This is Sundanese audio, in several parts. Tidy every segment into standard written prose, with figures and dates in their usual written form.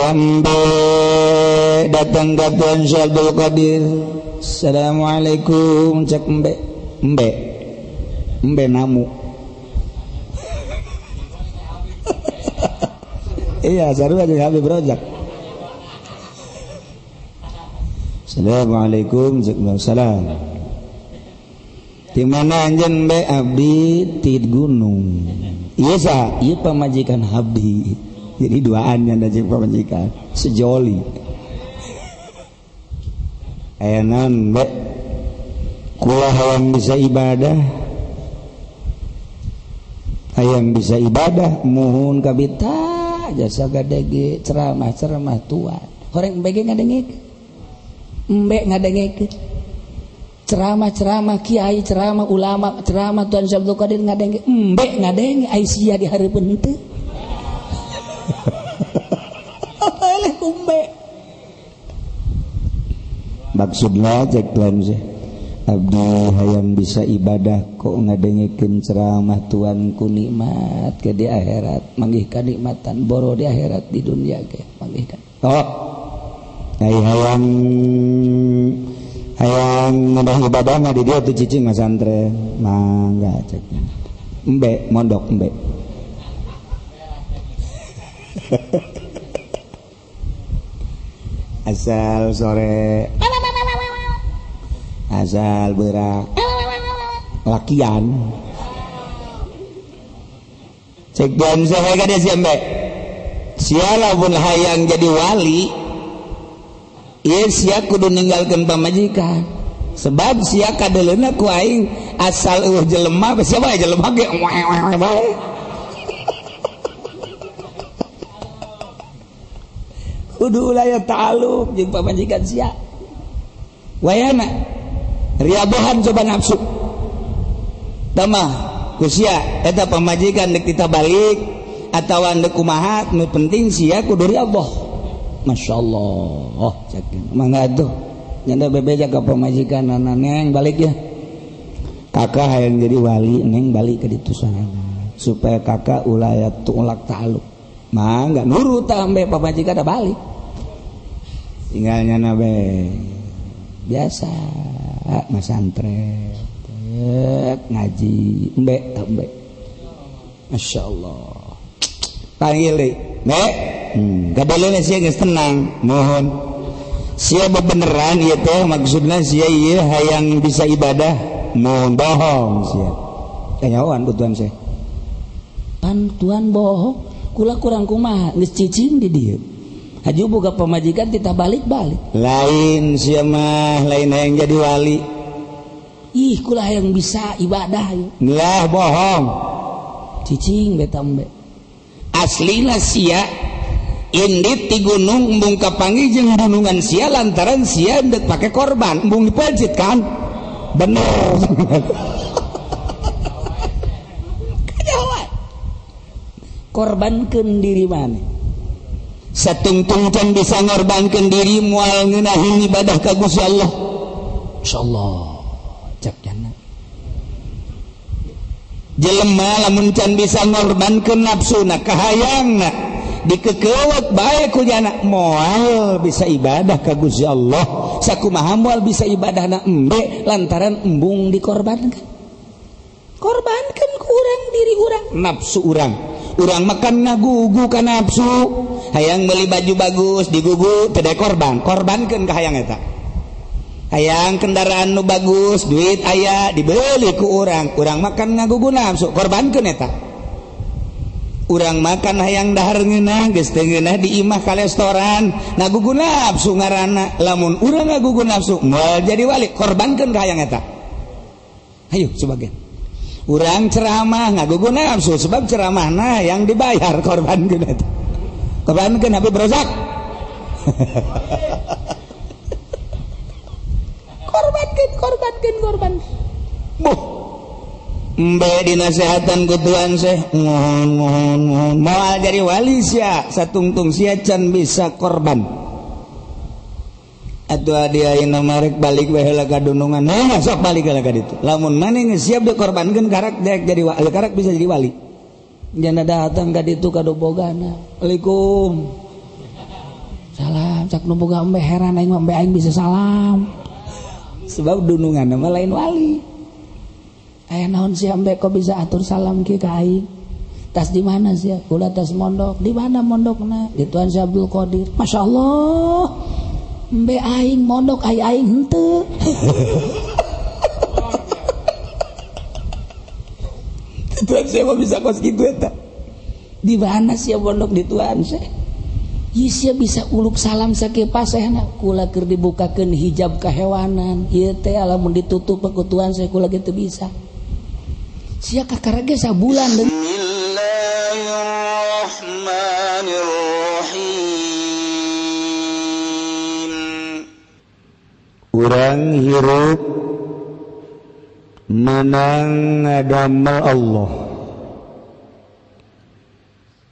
Aya embe datang ka Tuan Syekh Abdul Qadir. Assalamualaikum cek embe. Embe. Embe namu. Iya, sarua jeung Habib Rozak. Assalamualaikum cek salam. Di mana anjeun embe abdi ti gunung. Ieu saha? Ieu pamajikan abdi. Jadi duaan yang ada pamajikan sejoli. Aya naon embe? Kula hayang bisa ibadah. Hayang bisa ibadah muhun kabita jasa gadege ceramah-ceramah tuan. Horeng embe ge ngadengek. Embe ngadengek. Ceramah-ceramah kiai, ceramah ulama, ceramah Tuan Syekh Abdul Qadir ngadenge, embe ngadenge ai sia di hareupeun henteu. Eleh embe. Maksudna cek Tuan Syekh abdi hayang bisa ibadah kok ngadengekeun ceramah tuan ku nikmat ke di akhirat, manggih kanikmatan boro di akhirat di dunia ge manggih ka. Oh. Ai hayang hayang nambah ibadah mah di dia tuh cicing masantren mangga cek embe mondok embe. Asal sore asal berak lakian cek dan saya kada si embe siala pun hayang jadi wali. Ieu sia kudu ninggalkeun pamajikan sebab sia kadeleuna ku aing asal eueuh jelema sia bae jelema ge bae kudu ulah ya ta'aluk jeung pamajikan sia wayana riabohan coba nafsu tamah ku sia eta pamajikan deuk kita balik atawa deuk kumaha nu penting sia kudu riaboh. Masya Allah, cek mangga tuh nyanda bebeja ke pamajikan neng balik ya kakak hayang jadi wali neng balik ke ditu sana supaya kakak ulah tulak ta'aluk mangga nurut sampai pamajikan ada balik tinggalnya nabe biasa masantren ngaji embe embe. Masya Allah panggil deh me. Kabeluna sia geus tenang mohon sia bebeneran ieu teh maksudna sia ieu hayang bisa ibadah mohon bohong sia kanyahoan ku Tuhan sia pan Tuhan bohong kula kurang kumaha geus cicing di dieu haju boga pamajikan tita balik-balik lain sia mah lain hayang jadi wali ih kula hayang bisa ibadah ieu lah bohong cicing beta embe aslina sia indit di gunung embung kapanggih jeung gunungan sia lantaran sia ndek pake korban embung dipelcit kan bener. Kanyahoan korbankeun diri maneh satungtung can bisa ngorbankeun diri moal ngeunaheun ibadah ka Gusti Allah. Insyaallah cek jana jelema lamun can bisa ngorbankeun nafsuna kahayangna dikekewet bae ku jana moal bisa ibadah ka Gusti Allah sakumaha moal bisa ibadahna embe lantaran embung dikorbankan korbankan ku urang diri urang nafsu urang urang makan ngagugu ka nafsu hayang meuli baju bagus digugu teu korban korbankeun ka hayang eta hayang kendaraan nu bagus duit aya dibeli ku urang urang makan ngagugu nafsu korbankeun eta urang makan hayang dahar ngeunah geus teu ngeunah di imah ka restoran ngagugu nafsu ngaranna lamun urang ngagugu nafsu moal jadi wali korbankeun ka hayang eta hayu sebagian urang ceramah ngagugu nafsu sebab ceramahna yang dibayar korbankeun eta korbankeun Habib Rozak. Korbankeun korbankeun korban buh embe dinasehatan ku Tuhan Syekh mohon mohon mohon moal jadi wali sia satungtung sia can bisa korban atuh dia ayeuna marek balik we heula ka dunungan heuh sok balik heula ka ditu lamun maneh geus siap dikorbankeun karak dek jadi wali karak bisa jadi wali jana datang ka ditu ka dobogana. Assalamualaikum. salam cak nu boga embe heran aing mah embe aing bisa salam. Sebab dunungan mah lain wali. Aya naon sia embe kok bisa atur salam kieu ka aing? Tas di mana sia? Kula tas mondok. Di mana mondokna? Di Tuan Syekh Abdul Qadir. Masyaallah. Embe aing mondok ai aing henteu. Tuan Syekh mah bisa kos kitu eta. Di mana sia mondok di Tuan Syekh? Ieu sia bisa uluk salam sakieu pasehna. Kula keur dibukakeun hijab kahewanan. Ieu teh lamun ditutup ku Tuan Syekh kula ge teu bisa. Sia kakara ge sabulan deui. Bismillahirrahmanirrahim. Urang hirup menang ngadamel Allah.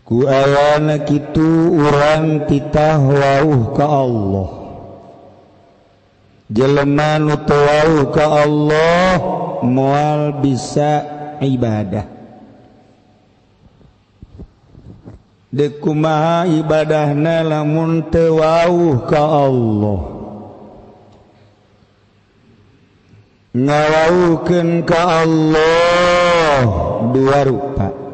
Ku ayana kitu urang titah wauh ka Allah. Jelema nu teu wauh ka Allah moal bisa ibadah. Deuk kumaha ibadahna lamun teu wauh ka Allah. Ngawaukeun ka Allah dua rupa.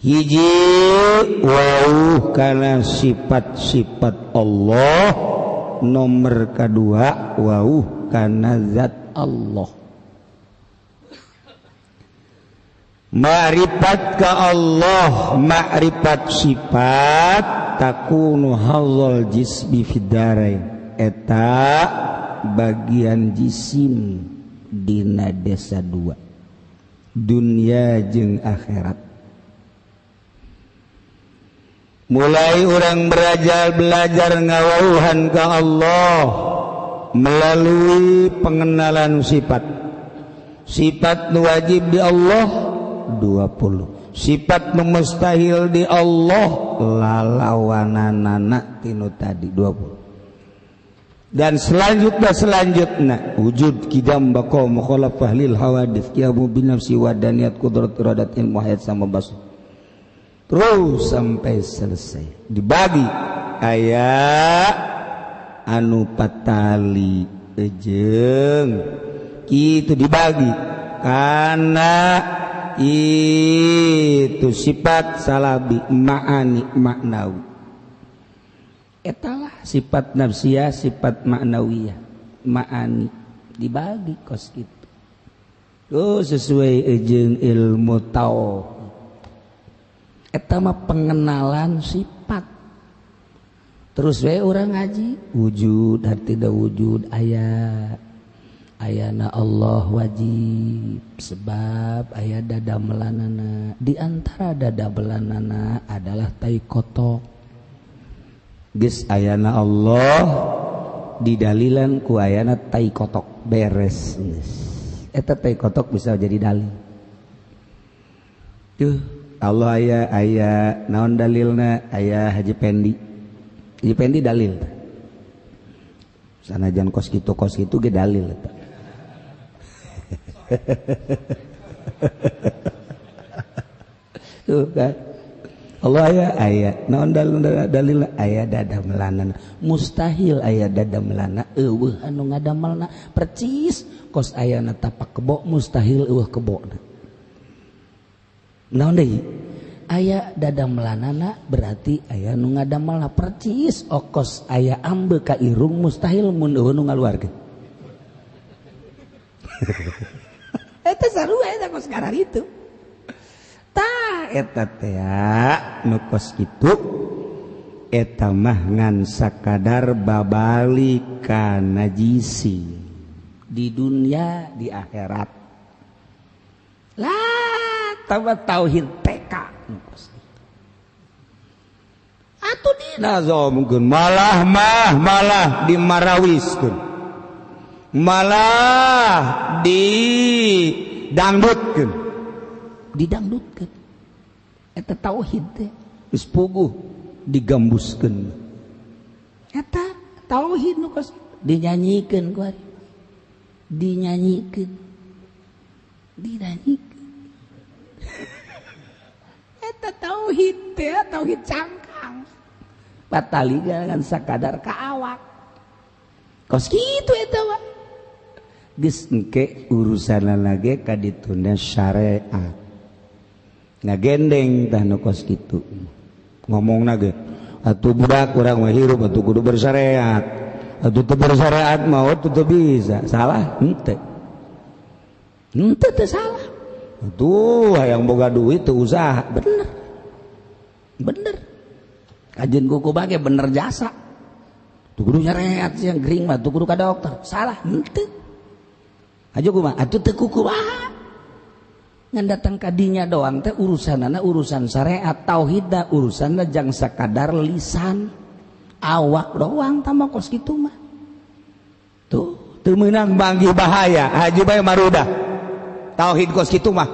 Hiji wauh kana sifat-sifat Allah, nomor kedua wauh kana zat Allah. Ma'rifat ka Allah, ma'rifat sifat takunu hadzal jismi fid darain. Eta bagian jisim dina desa dua, dunia jeung akhirat. Mulai orang belajar ngawauhan ka Allah melalui pengenalan sifat. Sifat nu wajib di Allah 20. Sifat nu mustahil di Allah lalawananana tinu tadi 20. Dan selanjutnya wujud kidam baqa mukhalafah lil hawadits qiyamu bin nafsi wa daniyat qudrat iradat ilmu hayat sama basah. Terus sampai selesai dibagi aya anu patali jeung kitu dibagi kana itu sifat salabi ma'ani maknawi. Etalah sifat nafsiyah, sifat maknawiyah, ma'ani dibagi kos kitu. Tuh sesuai jeung ilmu tauhid. Eta mah pengenalan sifat. Terus we urang ngaji wujud dan tidak wujud aya ayana Allah wajib sebab aya dada melanana. Di antara dada melanana adalah tai kotok. Geus ayana Allah didalilan ku ayana tai kotok beres. Eta tai kotok bisa jadi dalil. Tuh Allah aya aya naon dalilna aya Haji Pendi. Haji Pendi dalil. Sanajan kos kitu ge dalil eta. Tuh kan. Allah aya aya naon dalilna aya dada melana. Mustahil aya dada melana eueuh anu ngadamelna percis kos ayana tapak kebo mustahil eueuh kebona. Naon deui? Aya dada melanana berarti aya nu ngadamelna percis okos aya ambe ka irung mustahil mun eueuh nu ngaluarkeun. Eta sarua eta kos kararitu. Tah eta teh nu kos kitu eta mah ngan sakadar babalik ka najisi di dunia di akhirat. Lah tawa tauhid TK atuh dinazomkeun malah mah malah dimarawiskeun malah didangdutkeun didangdutkeun eta tauhid teh geus puguh digambuskeun eta tauhid nu kos dinyanyikeun ku ari dinyanyikeun dinyanyikan eta tauhid teh tauhid cangkang. Patali kan sakadar ka awak. Kos kitu eta mah. Geus engke urusanna lage ka dituna syariat. Ngagendeng tah nu kos kitu. Ngomongna ge atuh budak urang mah hirup atuh kudu bersyariat. Atuh teu bersyariat mah teu bisa. Salah henteu. Henteu teu salah. Atuh hayang boga duit teu usaha. Bener. Bener. Kajian kuku bage bener jasa. Tuh kudu nyareat siang gering mah tuh kudu ka dokter. Salah henteu. Aja kumaha atuh teu kukumaha. Ngan datang kadinya doang teh urusanana urusan syariat tauhidna urusanna jang sakadar lisan awak doang tambah kos kitu mah. Tuh teu meunang banggi bahaya haji bae marudah. Tauhid kos kitu mah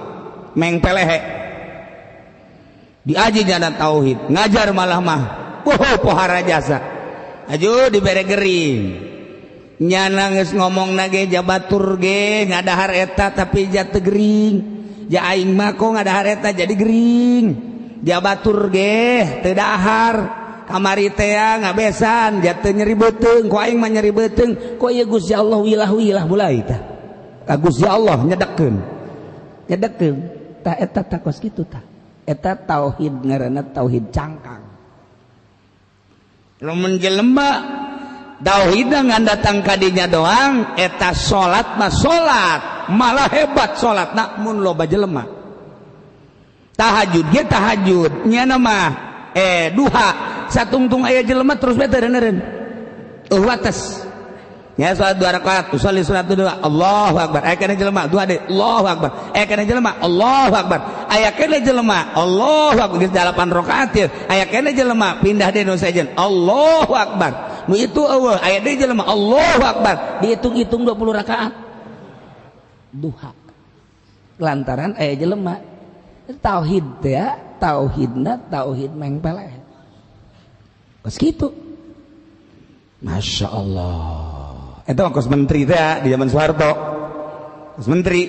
meng pelehe. Diaji jana tauhid, ngajar malah mah poho pohara jasa. Aju dibere gering. Nyana geus ngomong nage jabatur ge ngadahar eta tapi ja teu gering. Ja aing mah kok ngadahar eta jadi gering. Jabatur ge teu dahar. Kamari teh ngabesan ja teu nyeri beuteung, ku aing mah nyeri beuteung. Kok ieu Gusti Allah wilah-wilah mulai tah. Ka Gusti Allah nyedekeun. Nyedekeun tah eta tah kos kitu tah. Eta tauhid ngaranna tauhid cangkang. Lamun jelema tauhidna ngan datang kadinya doang eta salat mah salat malah hebat salatna mun loba jelema. Tahajud ge tahajud nyana mah duha satungtung aya jelema terus bae teu eureun. Eueuh wates. Ya salat 2 rakaat, usolli salat dua, Allahu akbar. Aya kana jelema dua deui, Allahu akbar. Aya kana jelema, Allahu akbar. Aya kana jelema, Allahu akbar. Geus 8 rakaat ieu. Aya kana jelema pindah deui nu sejen, Allahu akbar. Nu itu eueuh, aya deui jelema, Allahu akbar. Dihitung-hitung 20 rakaat. Duha. Lantaran aya jelema tauhid teh, tauhidna tauhid mengpeleh. Kos kitu. Masya Allah. Itu kos menteri teh di zaman Soeharto. Kos menteri.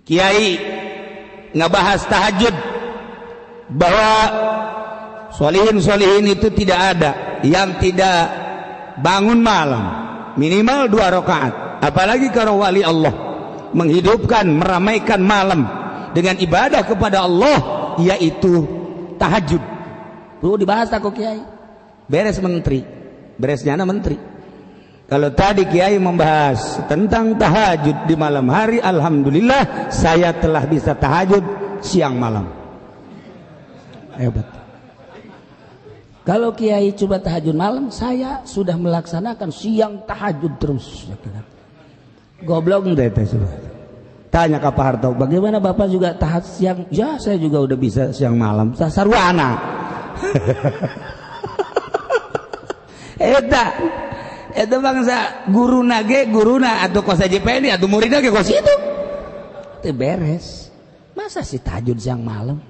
Kiai ngebahas tahajud bahwa solihin-solihin itu tidak ada yang tidak bangun malam minimal 2 rakaat. Apalagi kalau wali Allah menghidupkan, meramaikan malam dengan ibadah kepada Allah, yaitu tahajud. Perlu dibahas aku kiai. Beres menteri, beresnya anak menteri. Kalau tadi kiai membahas tentang tahajud di malam hari, alhamdulillah saya telah bisa tahajud siang malam. Hebat. Kalau kiai coba tahajud malam, saya sudah melaksanakan siang tahajud terus. Goblok deh teh. Tanya ke Pak Harto, bagaimana Bapak juga tahajud siang? Ya, saya juga udah bisa siang malam. Sarwana. Eta eta bangsa guruna ge guruna atau kos JPN atau muridna ge kos itu. Teu beres. Masa sih tahajud siang malam?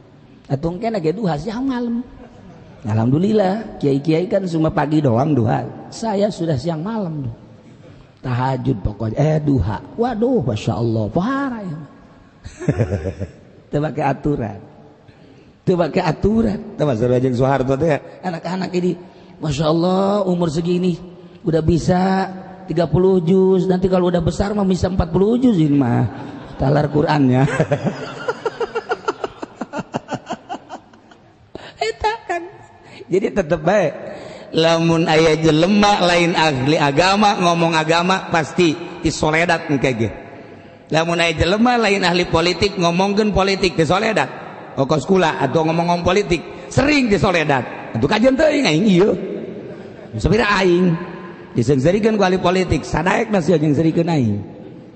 Atau engke ge duha siang malam. Alhamdulillah, kiai-kiai kan cuma pagi doang duha. Saya sudah siang malam tuh. Tahajud pokoknya duha. Waduh, Masya Allah, pohara ya. Teu pake aturan. Teu pake aturan. Teu masalah jeung Soeharto teh. Anak-anak ini Masya Allah umur segini udah bisa 30 juz, nanti kalau udah besar mah bisa 40 juz ini mah talar Qurannya. Eta kan. Jadi tetep baik lamun aya jelema lain ahli agama ngomong agama pasti disoledat engke ge. Lamun aya jelema lain ahli politik ngomongkeun politik disoledat. Okos kula atau ngomong-ngomong politik sering disoledat. Atuh kajian teuing aing ieu. Sapira aing diseungseurikeun ku ahli politik, sadaekna sia jeung seurikeun aing.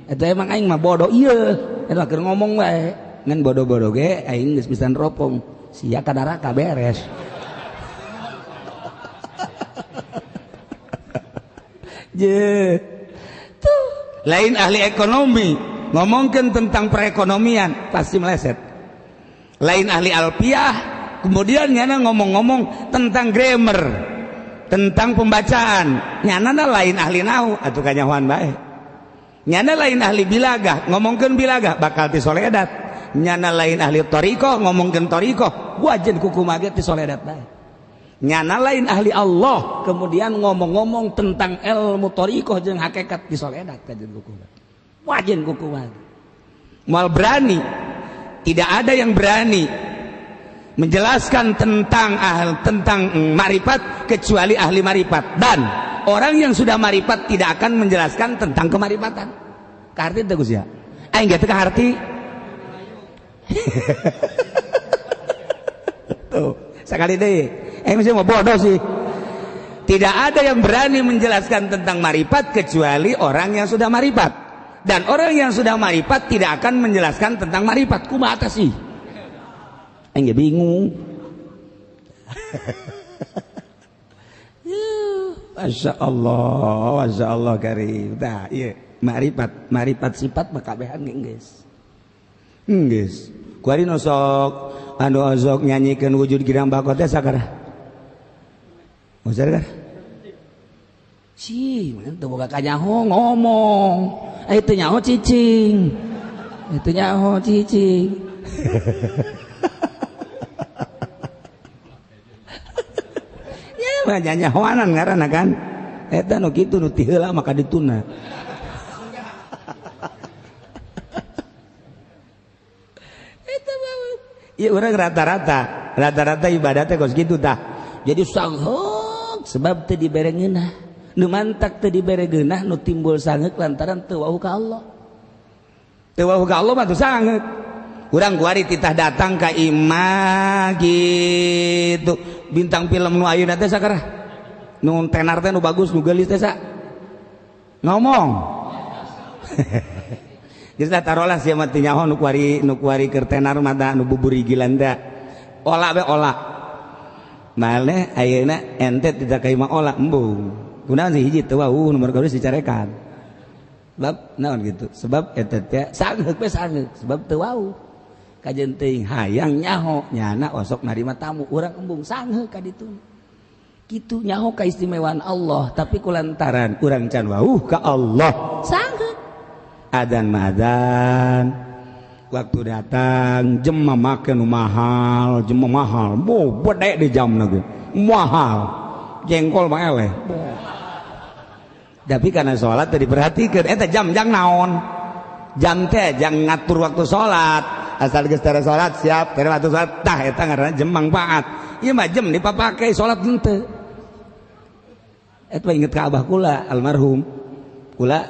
Eta emang aing mah bodoh ieu. Eta keur ngomong wae. Ngan bodoh-bodoh ge aing geus bisa neropong. Sia ka neraka beres. Je. Tuh, lain ahli ekonomi ngomongkeun tentang perekonomian pasti meleset. Lain ahli alpiah kemudian nyana ngomong-ngomong tentang grammar, tentang pembacaan, nyana lain ahli nahu atuh kanyahoan bae. Nyana lain ahli bilagah, ngomongkeun bilagah bakal tisoledat. Nyana lain ahli thariqah, ngomongkeun thariqah, wajen kuku mage tisoledat bae. Nyana lain ahli Allah kemudian ngomong-ngomong tentang ilmu thariqah jeung hakikat disoledat kajen ku kumaha. Wajen ku kumaha. Moal berani, tidak ada yang berani menjelaskan tentang tentang marifat kecuali ahli marifat, dan orang yang sudah marifat tidak akan menjelaskan tentang kemarifatan. Kaharti teu Gus ya? Aing ge teu kaharti. Tuh, sekali deui. Mesti mau bodoh sih. Tidak ada yang berani menjelaskan tentang marifat kecuali orang yang sudah marifat. Dan orang yang sudah marifat tidak akan menjelaskan tentang marifat. Kumaha sih? Aing ge bingung. Masya Allah, Masya Allah karim. Tah, ieu marifat, marifat sifat mah kabehan ge geus. Geus. Kuari nu sok anu sok nyanyikeun wujud girang bako teh sakara. Usar kan? Si, mana teu boga kanyaho ngomong. Teu nyaho cicing. Teu nyaho cicing. Ya mah nyahoanan ngaranna kan. Eta nu kitu nu ti heula maka dituna. Eta mah. Ieu urang rata-rata, rata-rata ibadah teh kos kitu tah. Jadi sangheuk sebab teu dibere ngeunah. Nu mantak teu dibere geunah nu timbul sangeuk lantaran teu wau ka Allah. Teu wau ka Allah mah teu sangeuk. Urang kuari titah datang ka imah gitu. Bintang film nu ayeuna teh sakarah. Nu tenar teh nu bagus nu geulis teh sa. Ngomong. Geus lah tarolah sia mah teu nyaho nu kuari keur tenar mah nu bubur gilan teh. Ola we ola. Maleh ayeuna ente tidak ka imah ola embung. Kunaon sih hiji teu wau nomor kadua dicarekan. Sebab naon gitu. Sebab eta teh sangeuk we sangeuk sebab teu wau. Kajen teuing hayang nyaho nyana osok narima tamu urang embung sangeuk ka ditu. Kitu nyaho kaistimewaan Allah tapi kulantaran urang can wau ka Allah sangeuk. Adzan mah adzan. Waktu datang jem make nu mahal, jem mahal. Bo bedek di jamna ge. Mahal. Jengkol mah eleh. Tapi karena sholat tadi diperhatikan, eta jam jang naon? Jam teh jang ngatur waktu sholat. Asal geus tara sholat siap, tara waktu sholat tah eta ngaranna jam mangfaat. Ieu mah jam dipapake sholat henteu. Eta inget ka abah kula almarhum. Kula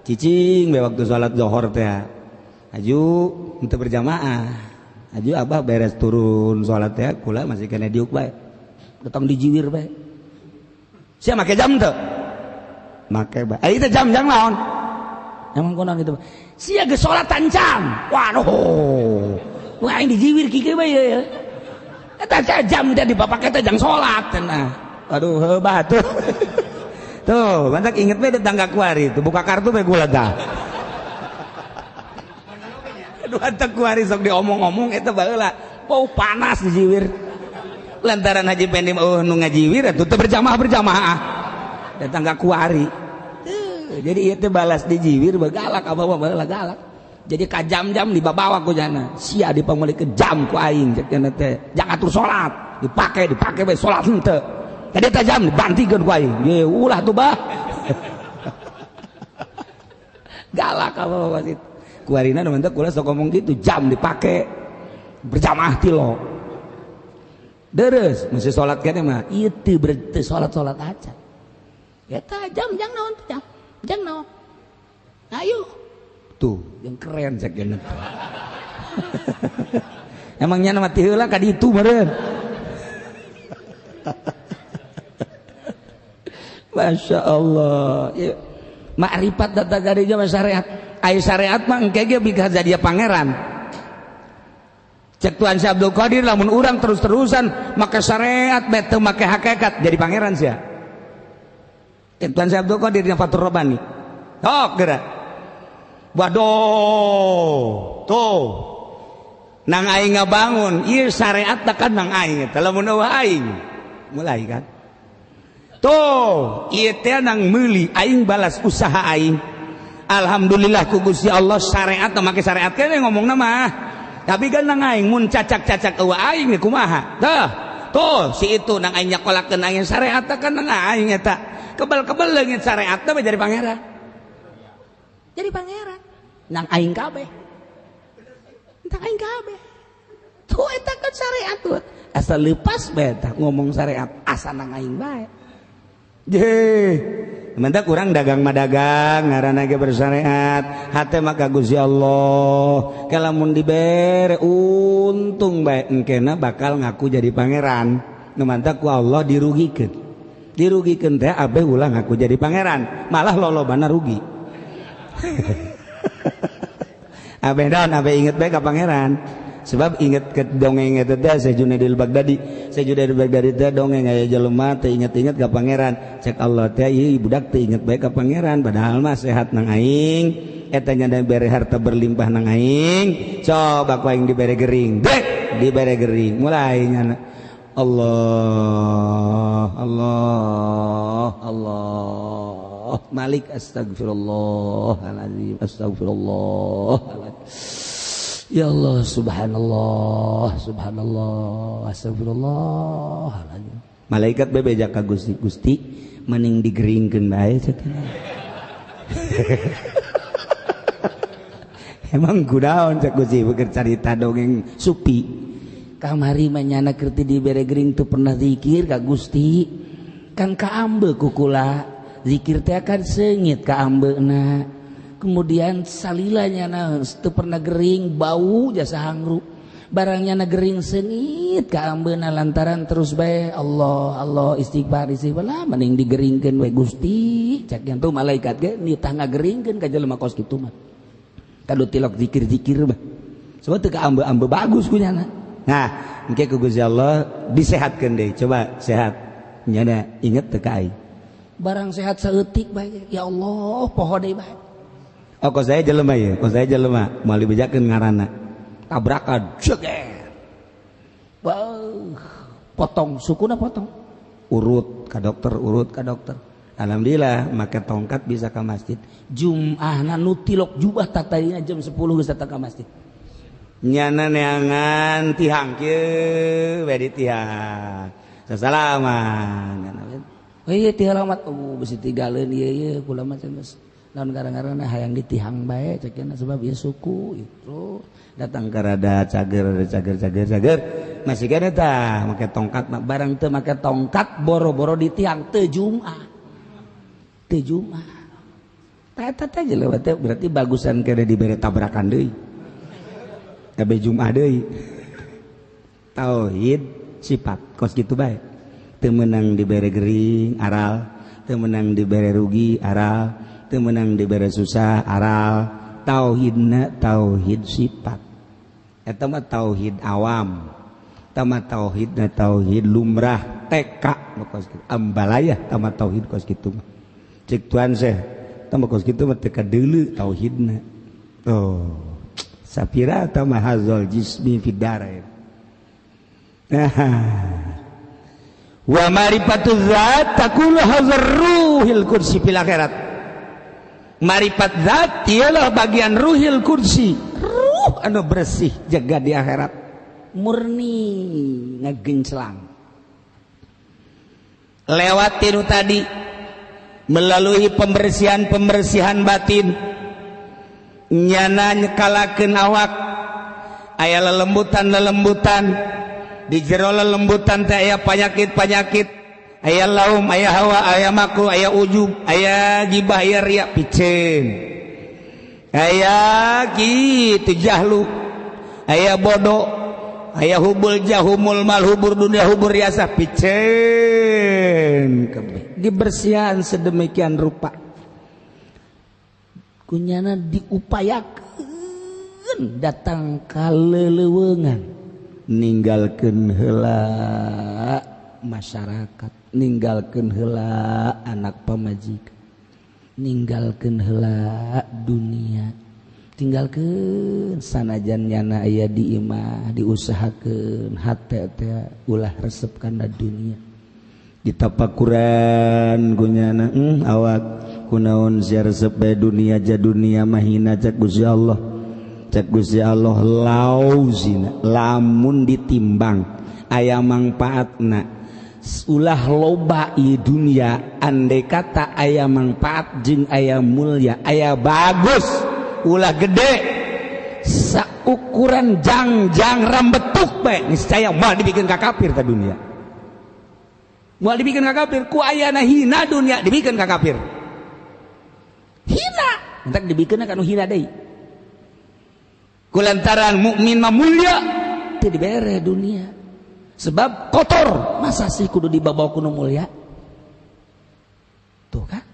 cicing we waktu sholat zuhur teh. Aju henteu berjamaah. Aju abah beres turun sholat teh kula masih kena diuk bae. Datang dijiwir bae. Sia make jam teu? Make bae. Eh itu jam jang naon? Emang konon gitu. Sia geus salat tancam. Waduh. Wah aing dijiwir kieu bae ya. Eta jam teh dipapake teh jang salat cenah. Aduh heuh batuh. Tuh, mantak inget we tetangga kuari tuh buka kartu bae gula tah. Aduh antak kuari sok diomong-omong eta baheula. Bau panas dijiwir. Lantaran Haji Pendi eueuh nu ngajiwir atuh teu berjamaah-berjamaah. Datang ka kuari. Jadi ieu teh balas dijiwir begalak abah mah baheula galak. Jadi ka jam-jam dibabawa ku jana. Sia dipameulikeun jam ku aing cek cenah teh. Jangan atur salat, dipake bae salat henteu. Tadi teh jam dibantikeun ku aing. Ye ulah tuh bah. Galak abah mah wasit. Kuarina nu mantep kula sok ngomong gitu, jam dipake berjamaah tilo. Deres mesti salat kene mah ieu teu berhenti salat-salat aja. Eta jam jang naon teh jam? Jang naon? Ayo. Tuh, yang keren cek geuna. Emang nya mati heula ka ditu meureun. Masya Allah. Ieu makrifat data garinya mah syariat. Ai syariat mah engke ge bika jadi pangeran. Cek Tuan Syekh Abdul Qadir lamun urang terus-terusan make syariat bae teu make hakikat jadi pangeran sia. Cek Tuan Syekh Abdul Qadir yang Fathur Rabbani. Tok geura. Waduh, tuh. Nang aing ngabangun, ieu syariat kan nang aing eta lamun eueuh aing. Mulai kan. Tuh, ieu teh nang meuli aing balas usaha aing. Alhamdulillah ku Gusti Allah syariat teh make syariat kene ngomongna mah. Tapi kan nang aing mun cacak-cacak eueuh aing kumaha? Tah, Tuh si itu nang aing nyakolakeun aing syariat kan nang aing eta. Kebel-kebel leungit syariat teh jadi pangeran. Jadi pangeran. Nang aing kabeh. Nang aing kabeh. Tuh eta kan syariat tuh. Asa lepas bae tah ngomong syariat asa nang aing bae. Jeh. Mantap kurang dagang mah dagang ngaranna ge bersyariat hate mah ka Gusti Allah kalamun dibere untung bae engkena bakal ngaku jadi pangeran. Nu mantap ku Allah dirugikeun. Dirugikeun teh abeh ulah ngaku jadi pangeran, malah lolobana rugi. Abeh daun abeh inget bae ka pangeran. Sebab inget ke dongeng eta teh Syekh Junaidil Baghdadi. Syekh Junaidil Baghdadi teh dongeng aya jelema teh inget-inget ka pangeran. Cek Allah teh ieu budak teh inget bae ka pangeran padahal mah sehat nang aing, eta nya dibere harta berlimpah nang aing. Coba ku aing dibere gering. Dek dibere gering. Mulai nyana Allah Allah Allah Malik astagfirullahalazim astagfirullah. Ya Allah subhanallah subhanallah astagfirullah. Malaikat bebeja ka Gusti, Gusti mending digeringkeun bae cek. Emang kudaon cek Gusti beker carita dongeng supi. Kamari mah nyana keur teu dibere gering teu pernah zikir ka Gusti. Kan kaambe ku kula, zikir teh kan seungit kaambeuna. Kemudian salilanya nah teu pernah gering bau jasa hangru barangnya na gering sengit kaambeuna lantaran terus bae Allah Allah istighfar istighfar lah mending digeringkeun we Gusti cek yang tuh malaikat ge nitah ngageringkeun ka jelema kos kitu mah kadu tilok zikir-zikir mah sebab teu kaambe-ambe bagus kunyana. Nah engke ku Gusti Allah disehatkeun deui coba sehat nyana inget teu ka aing barang sehat saeutik bae ya Allah poho deui bae. Oh kok saya jelema ya, kok saya jelema moal dibejakeun ngaranna. Tabrakan, jeger. Beuh, potong sukuna potong. Urut ka dokter, urut ka dokter. Alhamdulillah make tongkat bisa ka masjid. Jum'ahna nu tilok jubah tatayina jam 10 geus datang ka masjid. Nyana neangan tihang kieu we di tihang. Sasalaman. Oh iya tihang alamat, oh besi tigaleun ieu ieu kula mah geus. Lamun garang-garang hayang ditihang bae cekna sebab ieu suku itu datang ke rada cager cager cager cager masih kene tah make tongkat barang teu make tongkat boro-boro ditihang teu Jumat teu Jumat tah eta teh jelema teh berarti bagusan kene dibere tabrakan deui kabeh Jumat deui tauhid sifat kos kitu bae teu meunang dibere gering aral teu meunang dibere rugi aral teu meunang dibere susah aral. Tauhidna tauhid sifat eta mah tauhid awam eta mah tauhidna tauhid lumrah TK kos kitu ambalayah eta mah tauhid kos kitu mah cek tuan seh eta mah kos kitu mah teu kadeuleu tauhidna. Oh sapira eta mah hazal jismi fid darain. Wa marifatu zat takulu hazar ruhil kursi fil akhirat. Marifat zat ialah bagian ruhil kursi, ruh anu bersih jaga di akhirat murni ngagenclang lewat tiru tadi melalui pembersihan-pembersihan batin nyana nyekalakeun awak aya lelembutan-lelembutan di jero lelembutan teh aya panyakit-panyakit aya laum, aya hawa, aya makruh, aya ujub, aya gibah, aya riya piceun, aya kitu jahlu, aya bodoh, aya hubul jahumul mal hubur dunia hubur riasa piceun kabeh dibersihan sedemikian rupa kunyana diupayakeun datang ka leleuweungan ninggalkeun heula masyarakat, ninggalkeun heula anak pamajikan, ninggalkeun heula dunia, tinggalkeun sanajan nyana aya di imah diusahakeun hate teh ulah resep kana dunia. Ditapakuran kunyana awak kunaon sia resep bae dunia ja dunia mahina cek Gusti Allah. Cek Gusti Allah lauzina lamun ditimbang aya mangpaatna ulah loba ieu dunia andai kata aya mangpaat jeung aya mulya aya bagus ulah gede saukuran jangjang rambetuk bae niscaya moal dibikeun ka kafir ta dunia moal dibikeun ka kafir ku ayana hina dunia dibikeun ka kafir hina entak dibikeunna ka nu hina deui kulantaran mukmin mah mulya teu dibere dunia sebab kotor masa sih kudu dibawa ku nu mulya tuh kan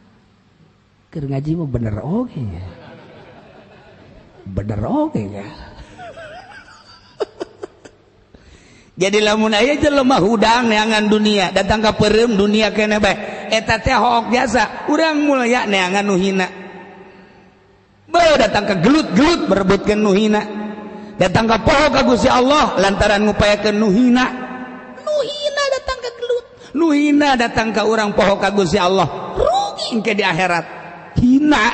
keur ngaji mah bener oge ya bener oge ya. Jadi lamun aya jelema hudang neangan dunia datang ka peureum dunia keneh bae eta teh hook biasa urang mulya neangan nu hina bae datang ka gelut-gelut berebutkeun nu hina datang ka poho ka Gusti Allah lantaran ngupayakeun nu hina nu hina datang ka gelut nu hina datang ka urang poho ka Gusti Allah rugi engke di akhirat hina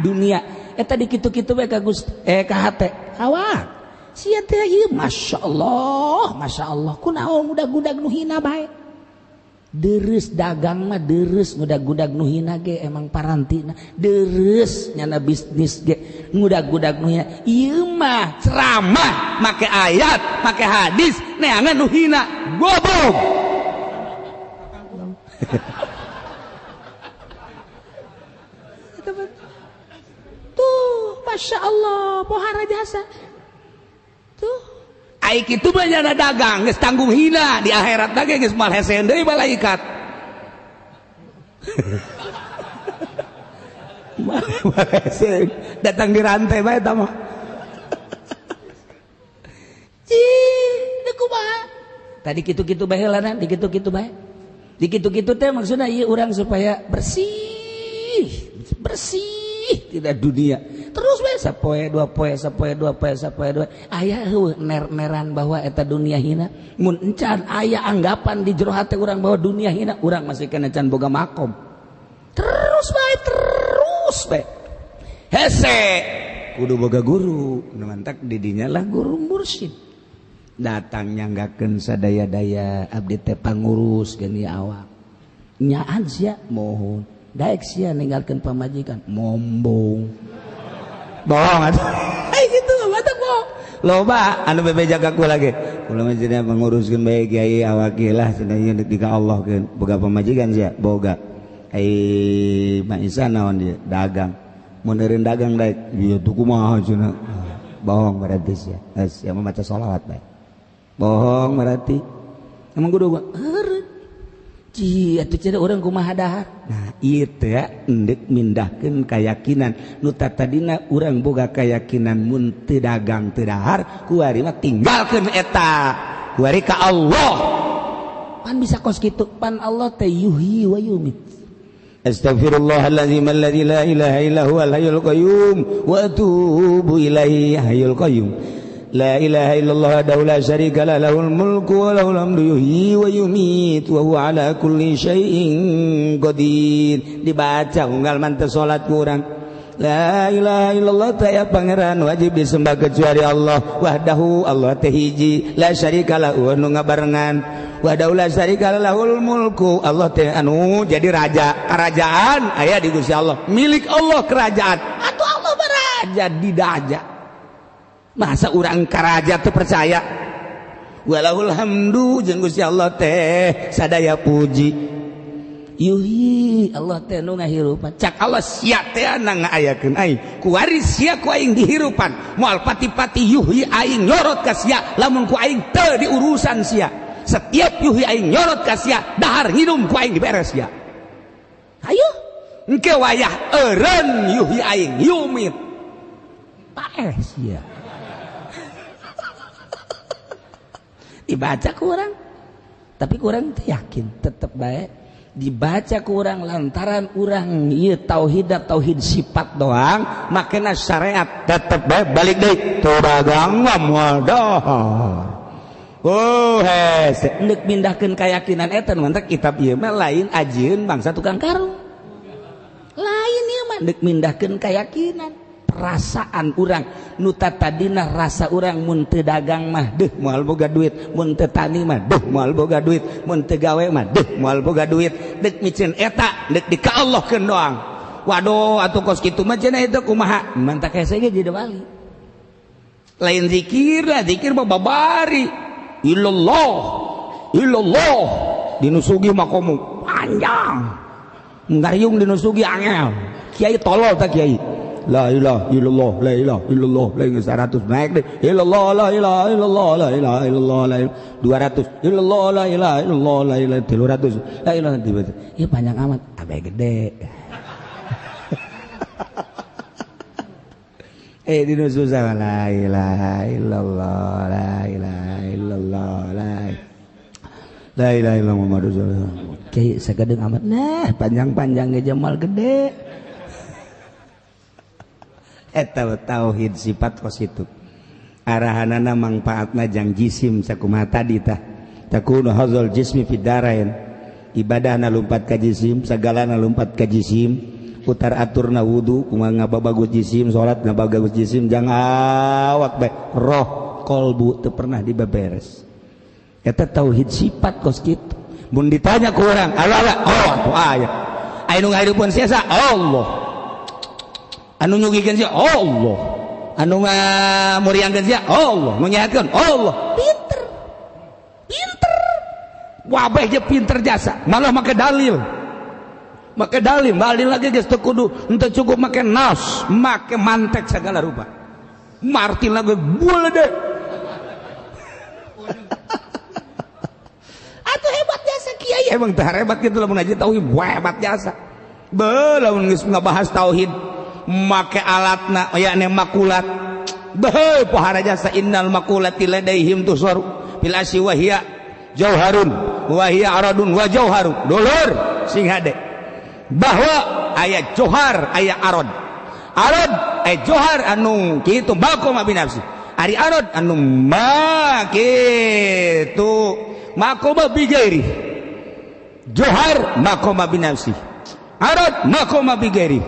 dunia eta di kitu-kitu bae ka Gusti ka hate awak sia teh ieu masyaallah kunaon ngudag-gudag nu hina bae Deres dagang mah deres ngudag-gudag nu hina ge emang parantina deres nyana bisnis ge ngudag-gudag nu hina ieu mah ceramah make ayat make hadis neangan nu hina goblok. Tuh Masya Allah pohara jasa tuh ai kitu mah nyana dagang geus tanggung hina di akhirat lagi geus moal hese deui malaikat. Datang di rantai bae eta mah. Cih, deui kumaha? Tadi kitu-kitu bae heulana, di kitu-kitu bae. Di kitu-kitu teh maksudna ieu urang supaya bersih, bersih tidak dunia. Terus bae sapoe dua poe sapoe dua poe sapoe dua aya heueuh ner-neran bahwa eta dunia hina mun encan aya anggapan di jero hate urang bahwa dunia hina urang masih kena can boga makom terus bae hese kudu boga guru nu mantak di dinya lah guru mursyid datang nyanggakeun sadaya-daya abdi teh pangurus geuning awak nyaan sia mohon daek sia ninggalkeun pamajikan mombong bohong atuh gitu mata bohong loba anu bebe jaga ku lagi kula mah cenah menguruskeun bae kiai awak ieu lah cenah ieu deuk ka Allah keun boga pamajikan sia boga ai Mak Isa naon dia dagang mun eureun dagang daek ieu tuh kumaha cenah bohong berarti sia geus sia mah maca sholawat bae bohong berarti emang kudu heureun cih atuh cenah urang kumaha dahar. Nah ieu teh endek mindahkeun kayakinan nu tadina urang boga kayakinan mun teu dagang teu dahar kuari mah tinggalkeun eta kuari ka Allah pan bisa kos kitu pan Allah teh yuhyi wa yumit. Astaghfirullahalazim alladzi la ilaha illa huwal hayyul qayyum wa atubu ilaihi hayyul qayyum. La ilaha illallah wahdahu la syarika lah lahul mulku wa lahul hamdu yuhyi wa yumiit wa huwa ala kulli syai'in qadir. Dibaca unggal manteu salat kurang. La ilaha illallah teh aya pangeran wajib disembah kecuali Allah wahdahu Allah teh hiji la syarika lahu nu ngabarengan wahdahu la syarika lahul mulku Allah teh anu jadi raja kerajaan aya di Gusti Allah milik Allah kerajaan atuh Allah baraja didaja masa urang karaja teu percaya walahul hamdu jeung Gusti Allah teh sadaya puji yuhi Allah teh nu ngahirupan cak Allah sia teh na ngaayakeun aing kuari sia ku aing dihirupan moal pati-pati yuhi aing nyorot ka sia lamun ku aing teu diurusan sia setiap yuhi aing nyorot ka sia dahar nginum ku aing diberes sia ayo engke wayah eureun yuhi aing yumit paeh sia dibaca kurang tapi kurang yakin tetep baik dibaca kurang lantaran urang ieu tauhid tauhid sifat doang makana syariat tetep baik balik deui teu dagang moal dahar. Oh hese endek mindahkeun keyakinan eta nu mantak kitab ieu mah lain ajieun bangsa tukang karung lain ieu mah endek mindahkeun keyakinan Perasaan urang nu tadina rasa urang mun teu dagang mah deuh moal boga duit, mun teu tani mah deuh moal boga duit, mun teu gawe mah deuh moal boga duit. Deuk miceun eta deuk di ka Allahkeun doang. Waduh atuh kos kitu mah cenah itu kumaha? Mantak hese ge jadi wali. Lain zikir lah, zikir mah babari. Illallah, illallah dinu sugih mah komo panjang. Ngariung dinu sugih angel. Kiai tolol tak kiai. La ilaha illallah, la ilaha illallah, la ilaha 100 naik deh. Illallah, la ilaha illallah, la ilaha illallah, la ilaha 200. Illallah, la ilaha illallah, la ilaha 300. La ilaha tiba. Ieu panjang amat, abe gede. Dinu susah la ilaha illallah, la ilaha illallah, la ilaha illallah Muhammadur Rasulullah. Kiai sagedeung amat. Nah, panjang-panjang ge jamal gede. Eta tauhid sifat kos itu. Arahanana mangpaatna jang jisim sakumaha tadi tah. Takunu hadzal jismi fid darain. Ibadahna lumpat ka jisim, sagalana lumpat ka jisim. Putar aturna wudu kumaha ngababagus jisim, salat ngababagus jisim, jang awak bae roh kolbu teu pernah dibeberes. Eta tauhid sifat kos kitu. Mun ditanya ku urang, Allah, oh atuh aya. Aya nu ngahirupkeun sia Allah. Anu nyugikeun sia Allah. Anu ngamuriangkeun sia Allah, nu nyehatkeun Allah. Pinter. Pinter. Wabeh je pinter jasa, malah make dalil. Make dalil, dalil lagi geus teu kudu, henteu cukup make nas, make mantek segala rupa. Martin lagi boleh deh. Atuh hebat jasa kiai, emang teh hebat kitu lamun aja tauhid hebat jasa. Beuh lamun geus ngabahas tauhid make alatna yakni makulat. Beuh pohara jasa innal makulati ladaihim tusaru bil asyi wa hiya jauharun wa hiya aradun wa jauharun. Dulur sing hade. Bahwa ayat johar ayat arad. Arad ayat johar anu kitu maqama binafsi. Ari arad anu ma kitu maqama bi ghairi. Johar maqama binafsi. Arad maqama bi ghairi.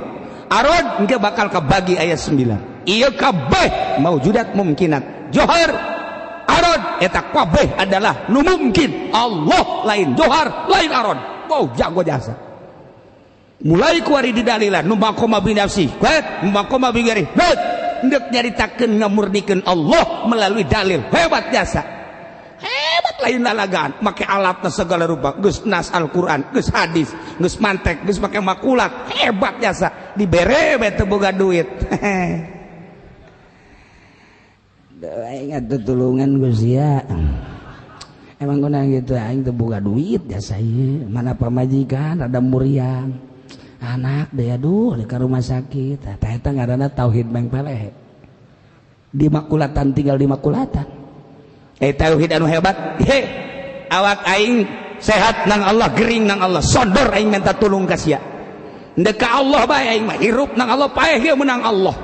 Arad engke bakal kabagi ayat 9. Ieu kabeh maujudat mumkinat. Johar arad eta kabeh adalah nu mungkin. Allah lain johar lain arad. Wow jago jasa. Mulai kuari didalilan nu maqama bi nafsi, kuat nu maqama bi ghairi. Hendak nyaritakeun ngamurnikeun Allah melalui dalil. Hebat jasa. Hebat lain lalagaan, make alatna segala rupa, geus nas Al-Qur'an, geus hadis, geus mantek, geus make makulat. Hebat jasa. Dibere bae teu boga duit. Aing atuh tulungan geus sia. Emang guna gitu aing teu boga duit jasa ieu. Mana pamajikan rada muriang. Anak deh aduh di rumah sakit. Tah eta ngaranna tauhid mengpeleh. Di makulatan tinggal di makulatan. Tauhid anu hebat. He, awak aing sehat nang Allah, gering nang Allah, sodor aing minta tulung ka sia. Ndek ka Allah bae aing mah, hirup nang Allah, paeh ge menang Allah.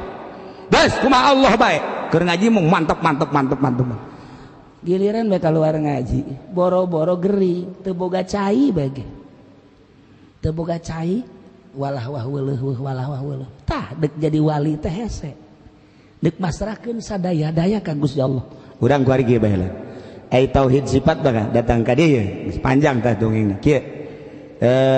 Bas kumaha Allah bae. Keur ngaji mung mantep mantep mantep mantep. Giliran bae keluar ngaji, boro-boro gering, teu boga cai bae ge. Teu boga cai. Walah wah weuleuh walah wah weuleuh. Tah deuk jadi wali teh hese. Deuk masrahkeun sadaya-daya ka Gusti Allah. Urang kuari ge bae lah. Ai tauhid sifat bakal datang ka dieu geus panjang tah dongengna. Kieu.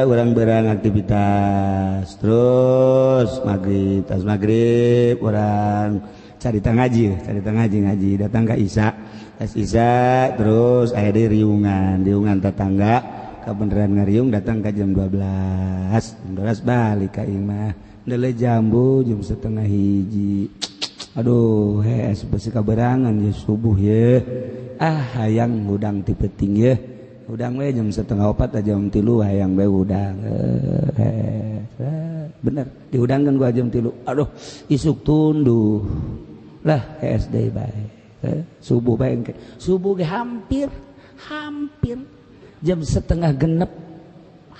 Urang berang aktivitas terus maghrib, tas maghrib urang carita ngaji, ngaji datang ka Isya. Tas Isya terus aya deui riungan, riungan tetangga. Kebenaran ngariung datang ke jam 12, 12 balik ke imah ndele jambu jam 12:30. Aduh hees besi kaberangan ya subuh ya. Ah hayang hudang ti peuting ya. Hudang we jam 3:30 jam 3 hayang we hudang. Bener dihudangkeun gua jam 3. Aduh isuk tunduh. Lah hees deui bae. Subuh bae engke. Subuh ge hampir jam 5:30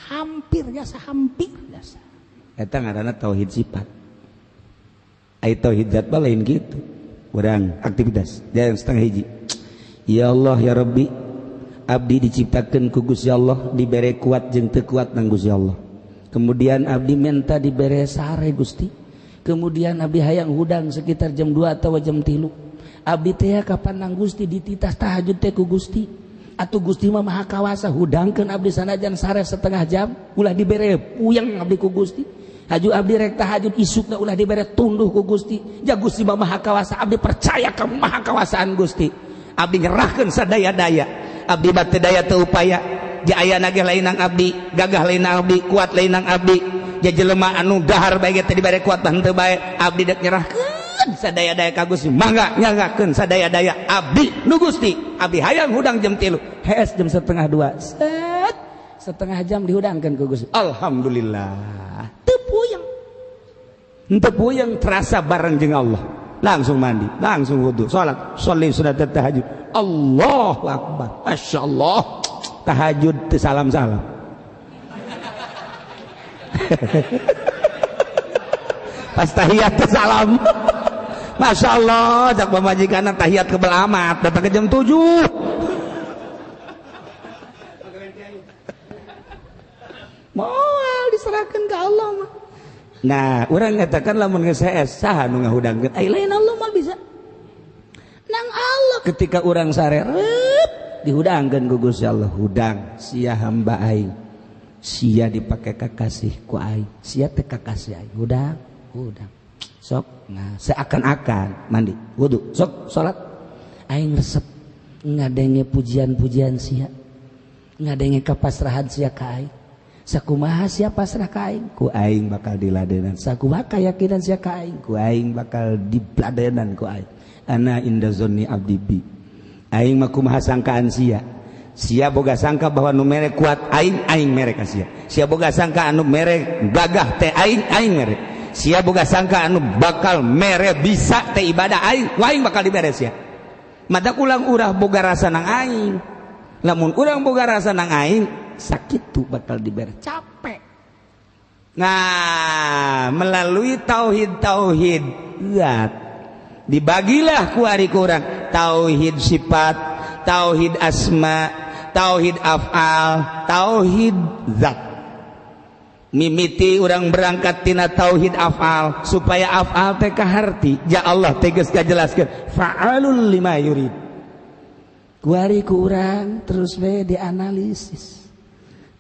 hampir jasa hampir jasa. Eta ngaranna tauhid sifat. Ai tauhid zat mah lain kitu. Urang aktivitas jam 12:30. Ya Allah ya Rabbi, abdi diciptakeun ku Gusti Allah, dibere kuat jeung teu kuat nang Gusti Allah. Kemudian abdi minta dibere sare Gusti. Kemudian abdi hayang hudang sekitar jam 2 atau jam 3. Abdi teh kapan nang Gusti dititah tahajud teh ku Gusti. Atuh Gusti mah maha kawasa hudangkeun abdi sanajan sare setengah jam ulah dibere puyeng abdi ku Gusti. Haju abdi rek tahajud isukna ulah dibere tunduh ku Gusti. Ja Gusti mah maha kawasa, abdi percaya ka maha kawasaan Gusti. Abdi nyerahkeun sadaya-daya. Abdi bate daya teu upaya. Ja aya nageh lain nang abdi, gagah lain nang abdi, kuat lain nang abdi. Ja jelema anu dahar bae ge teh dibere kuat mah henteu bae. Abdi dek nyerahkeun sadaya-daya ka Gusti. Mangga nyanggakeun sadaya-daya abdi nu Gusti. Abdi hayang hudang jam 3. Hees jam 1:30. Set setengah jam dihudangkeun ku Gusti. Alhamdulillah. Teu puyeng. Henteu puyeng terasa bareng jeung Allah. Langsung mandi, langsung wudu, salat, sholli sunat tahajud. Allahu akbar. Masyaallah. Tahajud teu salam-salam. Pas tahiyat teu salam. Masya Allah, cak pamajikanna tahiyat kebel amat, datang ke jam 7. Moal diserahkan ke Allah mah. Nah, urang ngatakan lamun geus hees saha nu ngahudangkeun? Ai lain Allah mah bisa. Nang Allah ketika urang sarerep dihudangkeun ku Gusti Allah, hudang sia hamba aing. Sia dipake kakasih ku aing, sia teh kakasih aing. Hudang, hudang. Sok, nah seakan-akan mandi, wudu, sok salat. Aing resep ngadenge pujian-pujian sia. Ngadenge kapasrahan sia ka aing. Sakumaha sia pasrah ka aing, ku aing bakal diladenan. Sakumaha kayakinan sia ka aing, ku aing bakal diladenan ku aing. Ana inda zonni abdi bi. Aing mah kumaha sangkaan sia. Sia boga sangka bahwa nu mere kuat aing, aing mere ka sia. Sia boga sangka anu mere gagah teh aing, aing mere. Sia boga sangka anu bakal mere bisa teh ibadah aing, aing bakal dibere sia. Mata ulang urah boga rasa nang aing. Lamun urang boga rasa nang aing, sakitu bakal dibere capek. Nah, melalui tauhid-tauhid zat dibagilah ku ari kurang tauhid sifat, tauhid asma, tauhid af'al, tauhid zat. Mimiti urang berangkat tina tauhid af'al supaya af'al teh kaharti. Ja Allah teh geus kajelaskeun fa'alul lima yurid. Kuari ku urang terus we dianalisis,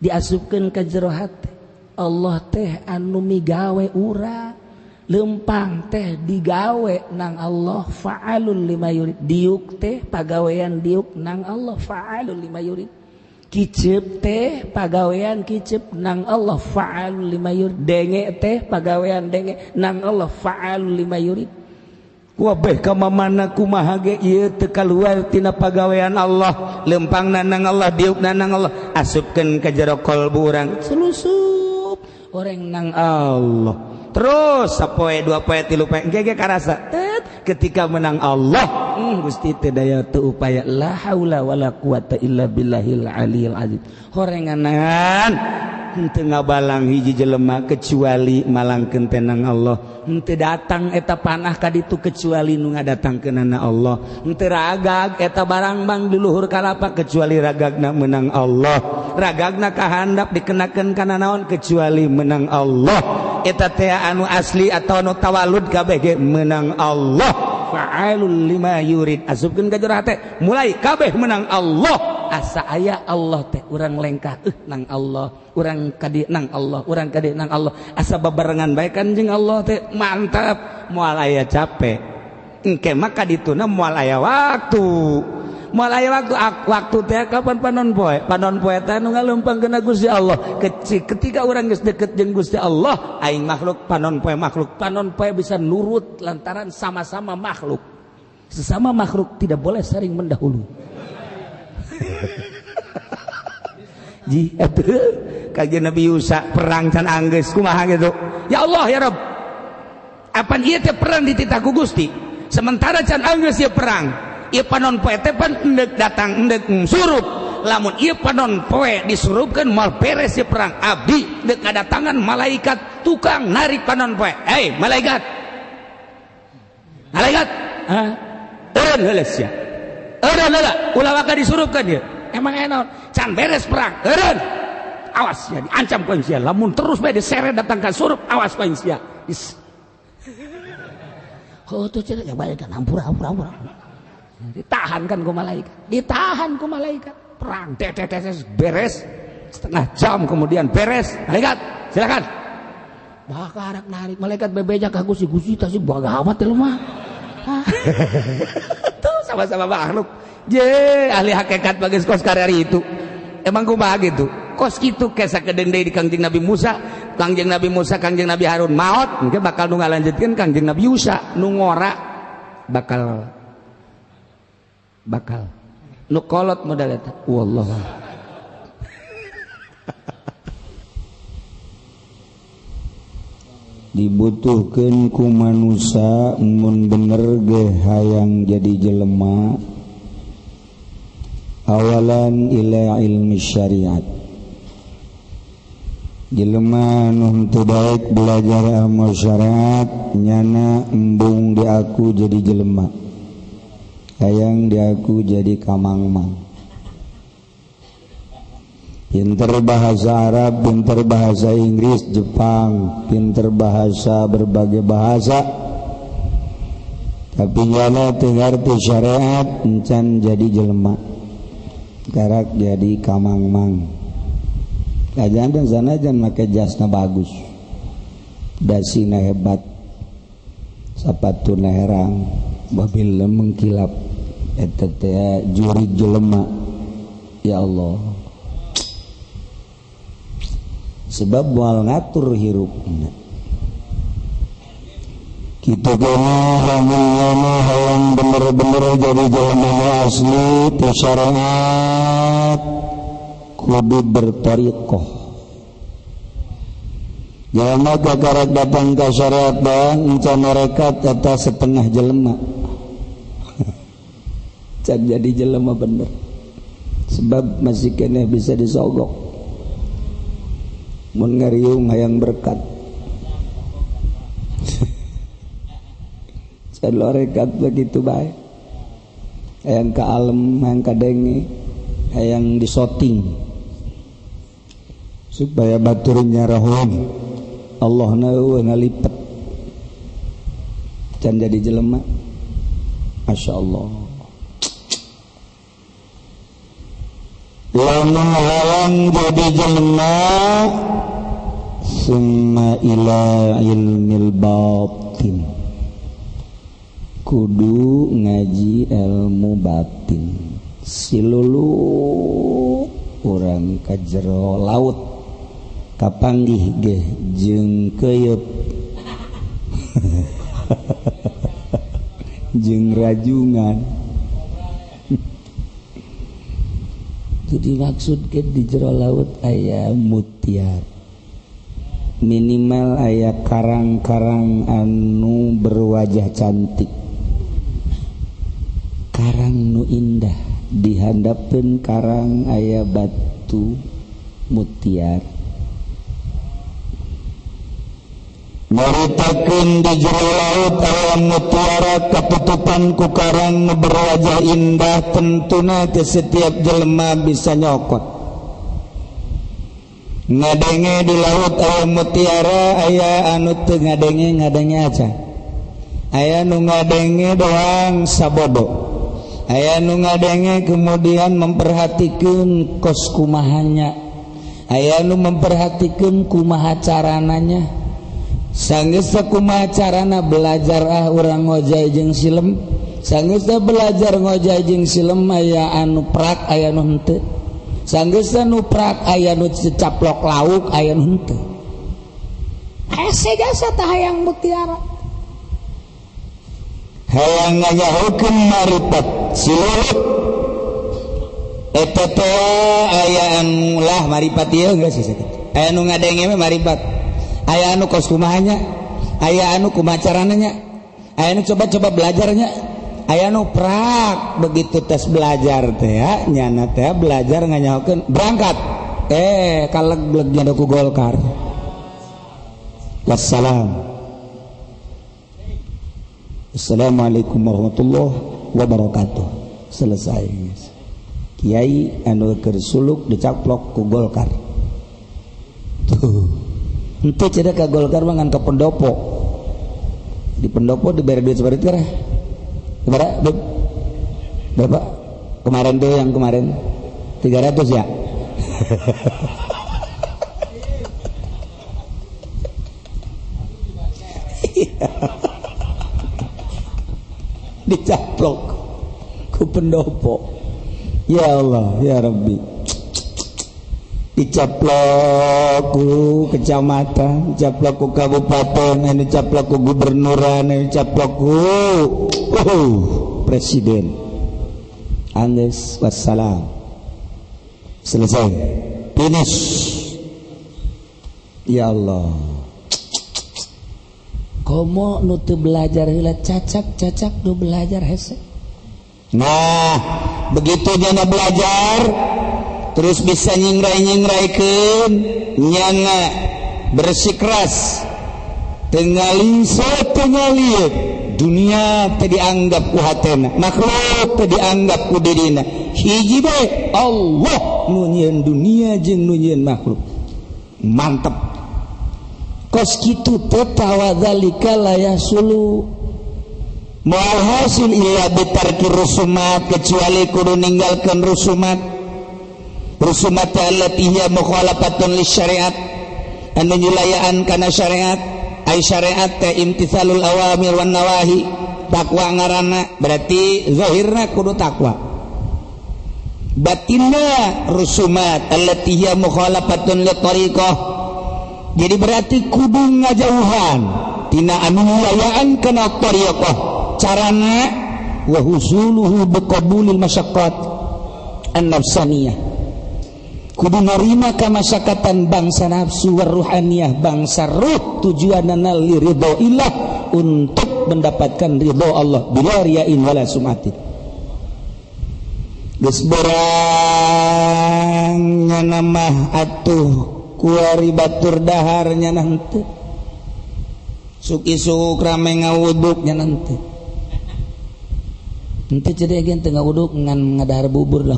diasupkeun ka jero hate. Allah teh anu migawe urang, lempang teh digawe nang Allah fa'alul lima yurid. Diuk teh pagawean diuk nang Allah fa'alul lima yurid. Kicep teh pagawean kicep nang Allah fa'alul lima yurid. Denge teh pagawean denge nang Allah fa'alul lima yurid. Wabeh ka mamana kumaha ge ieu teu kaluar tina pagawean Allah, lempangna nang Allah, diukna nang Allah, asupkeun ka jero kalbu urang, selusup oreng nang Allah. Terus sapoe dua poe tilu poe engke ge karasa tet ketika menang Allah, Gusti teu daya teu upaya, la haula wala quwata illa billahil aliyil azim. Horenganan henteu ngabalang hiji jelema kecuali malangkeun teh nang Allah. Henteu datang eta panah ka ditu kecuali nu ngadatangkeunana Allah. Henteu ragag eta barang bang di luhur kalapa kecuali ragagna menang Allah. Ragagna ka handap dikenakeun kana naon kecuali menang Allah. Eta teh anu asli atau anu tawalud kabeh ge menang Allah. Fa'alul lima yurid. Asupkeun ka jero hate, mulai kabeh menang Allah. Asa aya Allah teh urang lengkah nang Allah, urang kadi nang Allah, urang kadi nang Allah. Asa babarengan bae kan jeung Allah teh mantap, moal aya capek. Engke mah ka dituna moal aya waktu. Moal aya waktu, waktu teh kapan panon poe? Panon poe teh nu ngaleumpangkeun Gusti Allah. Ketika urang geus deket jeung Gusti Allah, aing makhluk, panon poe makhluk. Panon poe bisa nurut lantaran sama-sama makhluk. Sesama makhluk tidak boleh saling mendahului. Ji atuh kajian Nabi Yusa perang can anggeus kumaha gitu. Ya Allah ya Rabb. Apan ieu teh perang dititah ku Gusti. Sementara can anggeus ieu perang. Ieu panon poe teh pan endek datang endek surup. Lamun ieu panon poe disurupkeun moal beres ieu perang. Abdi deuk ngadatangan malaikat tukang narik panon poe. Hei malaikat. Malaikat. Hah? Eureun heula sia. Eureun heula, ulah waka disurupkeun ieu. Emang enon can beres perang. Eureun. Awas ya diancam ku aing sia. Lamun terus bae diseret datang ka surup, awas ku aing sia. Oh tuh cenah ya balik kan hampura hampura hampura. Ditahan kan ku malaikat. Ditahan ku malaikat. Perang tet beres. Setengah jam kemudian beres. Malaikat, silakan. Bakar narik malaikat bebeja ka Gusti Gusti tah sih bagawat teh mah. Tuh sama-sama makhluk. Je ahli hakikat bagus kos karir itu. Emang kumaha gitu? Kos kitu kesa kedeung deui di Kangjeng Nabi Musa, Kangjeng Nabi Musa, Kangjeng Nabi Harun maot, engke bakal nu ngalanjutkeun Kangjeng Nabi Yusa, nu ngora bakal bakal nu kolot modal eta. Wallah. Dibutuhkeun ku manusa mun bener ge hayang jadi jelema awalan ila ilmi syariat. Jelema nu teu baik belajar ilmu syariat nyana embung diaku jadi jelema, hayang diaku jadi kamangmang. Pinter bahasa Arab, pinter bahasa Inggris, Jepang, pinter bahasa berbagai bahasa, tapi nyana teu ngarti syariat encan jadi jelema, karak jadi kamangmang. Kajian dan sanajan make jasna bagus, dasina hebat, sapatuna herang, babil mengkilap, eta teh juri jelema. Ya Allah. Sebab moal ngatur hirupna. Kitu geuning lamun hayang bener-bener jadi jelema asli teu syariat kudu bertariqah. Jelema kakarek datang ka syariat bang encan nerekat eta setengah jelema. Can jadi jelema bener. Sebab masih keneh bisa disogok. Mun ngariung hayang berkat. Can lorekat begitu bae. Hayang ka alem, hayang ka denge, hayang disoting supaya baturnya rahum Allah na ngalipet can jadi jelema. Masya Allah. Lamun hayang jadi jelema summa ila ilmil batin, kudu ngaji ilmu batin. Silulu urang ka jero laut kapanggih ge jeung keuyeub jeung rajungan. Jadi maksud ke di jero laut aya mutiara, minimal aya karang-karang anu berwajah cantik, karang nu indah. Dihandapeun karang aya batu mutiara. Maritakeun di jero laut aya mutiara katutupan ku karang nu berwajah indah, tentuna ke setiap jelema bisa nyokot. Ngadenge di laut aya mutiara, aya anu teu ngadenge ngadenge aja. Aya nu ngadenge doang sabodo. Aya nu ngadenge kemudian memperhatikan kos kumahanya. Aya nu memperhatikan kumaha carananya. Sanggeus kumaha carana belajar ah urang ngojay jeung silem. Sanggeus belajar ngojay jeung silem aya anu prak aya nu henteu. Sanggeus nu prak aya nu caplok lauk aya nu henteu. Hese jasa tah hayang mutiara. Hayang nganyahukeun maripat silulut eta teh aya anu lah maripat ieu geus sakitu. Aya nu ngadenge mah maripat. Aya anu kos kumahanya, aya anu kumaha carananya, aya anu coba-coba belajarnya, aya anu prak begitu tes belajar teh ya, nyana teh belajar nganyahokeun berangkat. Kalegleg nyana ku Golkar. Wassalam. Assalamualaikum warahmatullahi wabarakatuh. Selesai. Kiai anu keur suluk dicaplok ku Golkar. Tuh. Henteu cenah ka Golkar mah ngan ka pendopo. Di pendopo dibayar duit seperti itu berapa? Berapa? Kemarin tuh yang kemarin 300 ya. Dicaplok ku pendopo. Ya Allah, ya Rabbi. Dicaplok ku kecamatan, dicaplok ku kabupaten, dicaplok ku gubernuran, dicaplok ku presiden. Angges wassalam. Selesai. Finish. Ya Allah. Komo nu teu belajar heula cacak-cacak nu belajar hese. Nah, begitu jana belajar terus bisa nyingrai-nyingraikeun nyana bersikeras tingali satingali dunia teu dianggap ku hatena, makhluk teu dianggap ku dirina. Hiji bae Allah nu nyieun dunia jeung nu nyieun makhluk. Mantep. Kos kitu teh tawadzalika la yasulu moal hasil illa bitarki rusumat, kecuali kudu ninggalkeun rusumat. Rusumat allati hiya mukhalafatun lisyariat, anu nyulayaan kana syariat. Ai syariat teh imtithalul awamir wan nawahi, takwa ngaranna, berarti zahirna kudu takwa, batinna rusumat allati hiya mukhalafatun li tariqah. Jadi berarti kudu ngajauhan tina anu nyulayaan kana tariqah. Carana wa husuluhu biqabulil masyaqqat an-nafsaniyah, kudu narima kamasyakatan bangsa nafsu war ruhaniyah, bangsa ruh, tujuanana li ridho illah, untuk mendapatkan ridho Allah bila riyain wala sumatin. Geus berang nyana mah atuh kuari batur dahar nyana henteu, suk isuk rame ngawuduk nyana henteu. Henteu jadi agen teu ngawuduk ngan ngadahar bubur lah.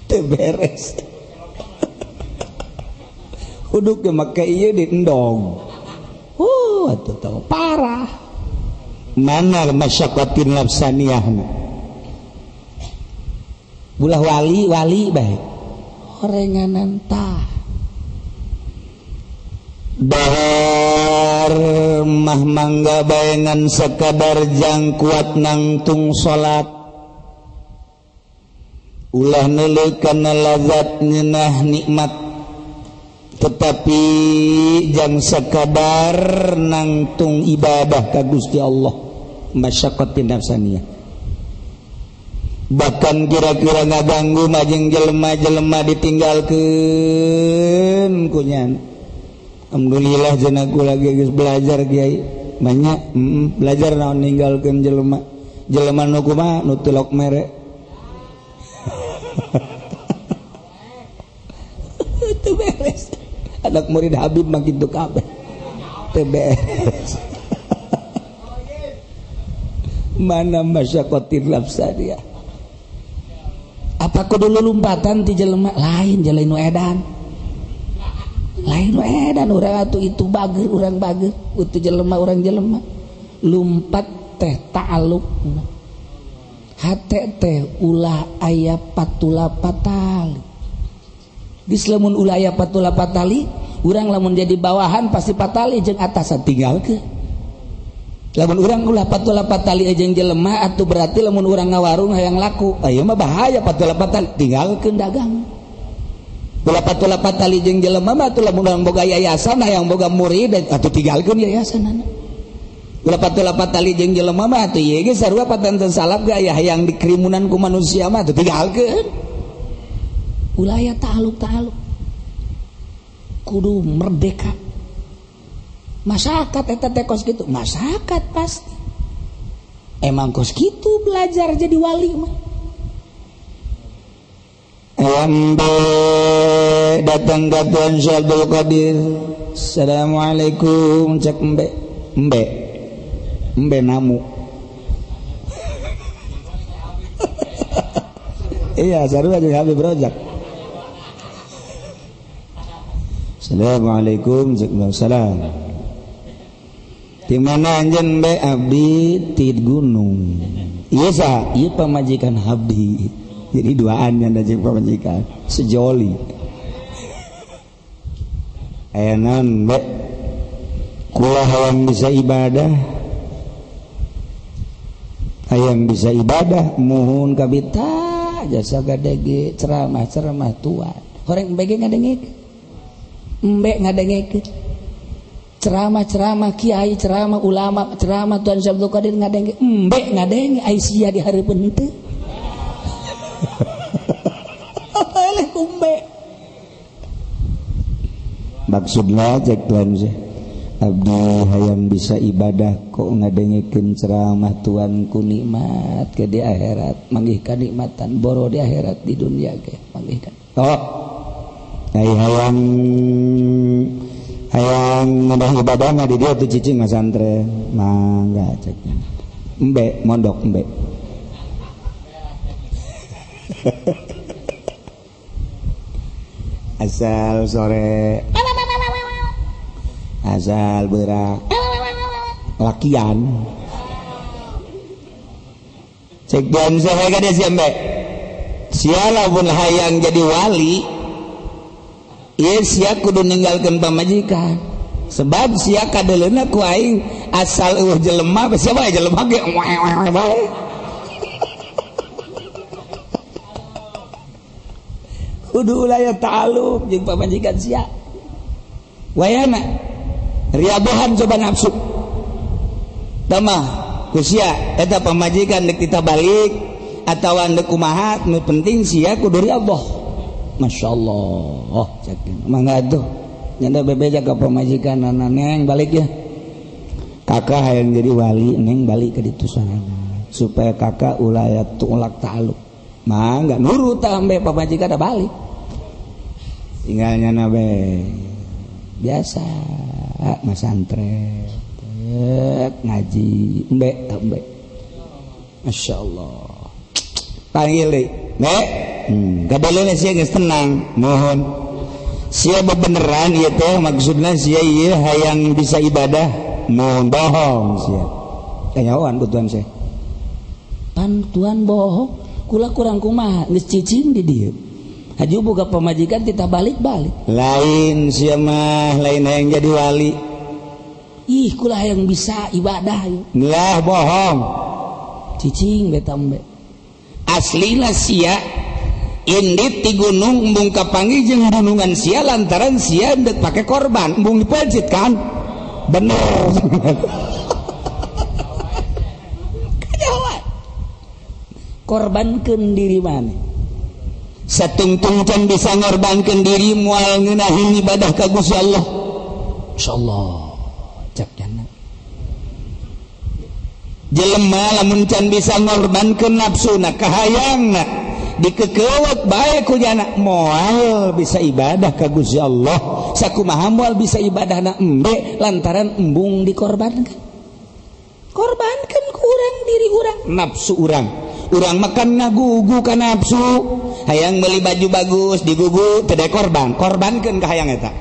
Teu beres. Uduk ge make ieu di endog. Atuh tau parah. Mana masyaqqatin nafsaniyahna. Bulah wali-wali bae. Horenganan tah. Dahar mah mangga baengan sekadar jang kuat nangtung salat. Ulah neuleuh kana lazat nyeunah nikmat, tetapi jang sekadar nangtung ibadah ka Gusti Allah. Masyaqqatin nafsaniyah. Bahkan kira-kira ngaganggu majeng jelema-jelema ditinggalkeun ku nyana. Alhamdulillah cenah aku lagi geus belajar kiai. Banyak belajar naon ninggalkeun jelema. Jelema nu kumaha nu tilok mere. Teu beres. Anak murid Habib mah kitu kabeh. Teu beres. Mana masyaqqatin nafsaniyah. Apa kudu lompatan ti jelema lain jelema nu edan. Lain nu edan urang atuh itu bager urang bager, utuh jelema urang jelema. Lumpat teh ta'alluq. Hate teh ulah aya patula patali. Geus lamun ulah aya patula patali, urang lamun jadi bawahan pasti patali jeung atasan tinggalkeun. Lamun urang ulah patula patali jeung jelema atuh berarti lamun urang ngawarung hayang laku, aya mah bahaya patula patali, tinggalkeun dagang. Ulah patula patali jeung jelema mah atuh lamun urang boga yayasan hayang boga murid atuh tinggalkeun yayasanana. Ulah patula patali jeung jelema mah atuh ieu ge sarua patanten salaf ge aya hayang dikrimunan ku manusia mah atuh tinggalkeun. Ulah aya ta'aluk-ta'aluk. Kudu merdeka. Masyarakat eta teh kos kitu, masyarakat pasti. Emang kos kitu belajar jadi wali mah. Embe datang ka Tuan Syekh Abdul Qadir. Assalamualaikum cek embe. Embe. Embe namu. Iya, sarua jeung Habib Rojak. Assalamualaikum. Waalaikumsalam. Di mana anjeun be abdi ti gunung. Ieu saha? Ieu pamajikan abdi. Jadi duaan yang jeung pamajikan sejoli. Aya naon be? Kula hayang bisa ibadah. Hayang bisa ibadah muhun kabita jasa gadege ceramah-ceramah tuan. Horeng embe ge ngadengek. Embe ngadengek. Ceramah-ceramah kiai, ceramah ulama, ceramah Tuan Syekh Abdul Qadir ngadenge, embe ngadenge ai sia di hareupeun henteu. Eleh kumbe. Maksudna cek Tuan Syekh abdi hayang bisa ibadah kok ngadengekeun ceramah tuan ku nikmat ke di akhirat, manggih kanikmatan boro di akhirat di dunia ge manggih kan. Oh. Ai hayang hayang nambah ibadah mah di dia tuh cicing masantren mangga ceknya embe mondok embe. Asal sore asal berak lakian cek dan saya kada si embe siala pun hayang jadi wali. Ieu sia kudu ninggalkeun pamajikan sebab sia kadeleuna ku aing asal eueuh jelema sia bae jelema ge bae. Kudu ulah ya ta'aluk jeung pamajikan sia. Wayana riadohan coba nafsu. Tamah ku sia eta pamajikan deuk kita balik atawa deuk kumaha nu penting sia kudu riadoh. Masya Allah, cekin. Mangga tuh, nyanda bebeja ke pamajikan anak neng balik ya. Kakak hayang jadi wali, neng balik ke ditu sana supaya kakak ulah tulak taluk. Mangga nurut sampai pamajikan ada balik. Tinggalnya nabe biasa masantren, ngaji, embe, embe. Masya Allah. Panggil deh, nek. Kadaleuna sia geus tenang, mohon. Sia bebeneran ieu teh maksudna sia ieu hayang bisa ibadah, mohon bohong sia. Kanyahoan ku Tuhan sia. Pan Tuhan bohong, kula kurang kumaha geus cicing di dieu. Haju boga pamajikan titah balik-balik. Lain sia mah, lain hayang jadi wali. Ih, kula hayang bisa ibadah ieu. Lah bohong. Cicing beta embe. Aslina sia indit di gunung embung kapanggih jeung gunungan sia lantaran sia ndek pake korban embung dipelcit kan bener. Kanyahoan korbankeun diri maneh satungtung can bisa ngorbankeun diri moal ngeunahin ibadah ka Gusti Allah. Insyaallah cek jana jelema lamun can bisa ngorbankeun nafsuna kahayangna dikekewet bae ku jana moal bisa ibadah ka Gusti Allah. Sakumaha moal bisa ibadahna embe lantaran embung dikorbankan. Korbankan ku urang diri urang, nafsu urang. Urang makan ngagugu ka nafsu, hayang meuli baju bagus digugu teu korban, korbankeun ka hayang eta.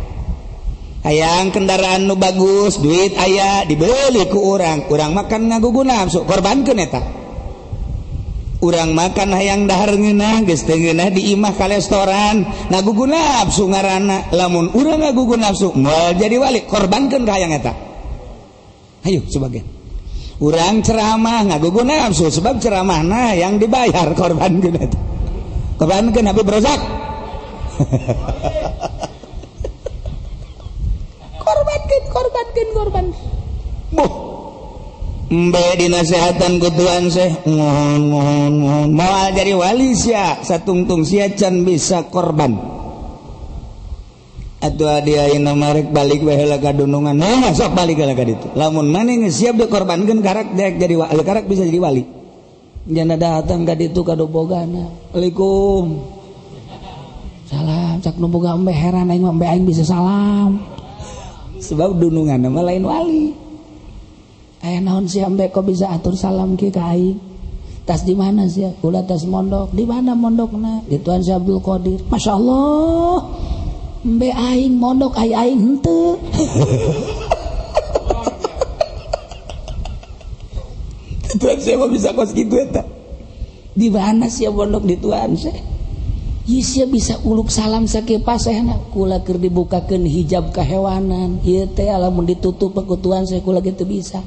Hayang kendaraan nu bagus, duit aya dibeli ku urang, urang makan ngagugu nafsu, korbankeun eta. Urang makan hayang dahar ngeunah geus teu ngeunah di imah ka restoran ngagugu nafsu ngaranna. Lamun urang ngagugu nafsu moal jadi wali, korbankeun ka hayang eta. Hayu sebagian urang ceramah ngagugu nafsu sebab ceramahna yang dibayar, korbankeun eta. Korbankeun Habib Rozak. Korbankeun, korbankeun, korban. Buh. Embe dinasehatan ku Tuhan seh, mohon mohon mohon moal jadi wali sia satungtung sia can bisa korban. Atuh dia ayeuna marek balik bae heula ka dunungan, nah sok balik heula ka ditu. Lamun maneh geus siap dikorbankeun karak dek jadi wali, karak bisa jadi wali. Jana datang ka ditu ka dobogana. Assalamualaikum. Salam cak nu boga embe heran aing mah embe aing bisa salam. Sebab dunungan mah lain wali. Aya naon sih ambe kok bisa atur salam ki ka aing? Tas di mana sih? Kula tas mondok. Di mana mondokna? Di Tuan Syekh Abdul Qadir. Masya Allah. Embe aing mondok ai aing henteu. Tuan saya mah bisa kos kitu eta. Di mana sia mondok di tuan saya? Ieu sia bisa uluk salam sakieu pasehna kula keur dibukakeun hijab kahewanan. Ieu teh lamun ditutup ku tuan saya kula ge teu bisa.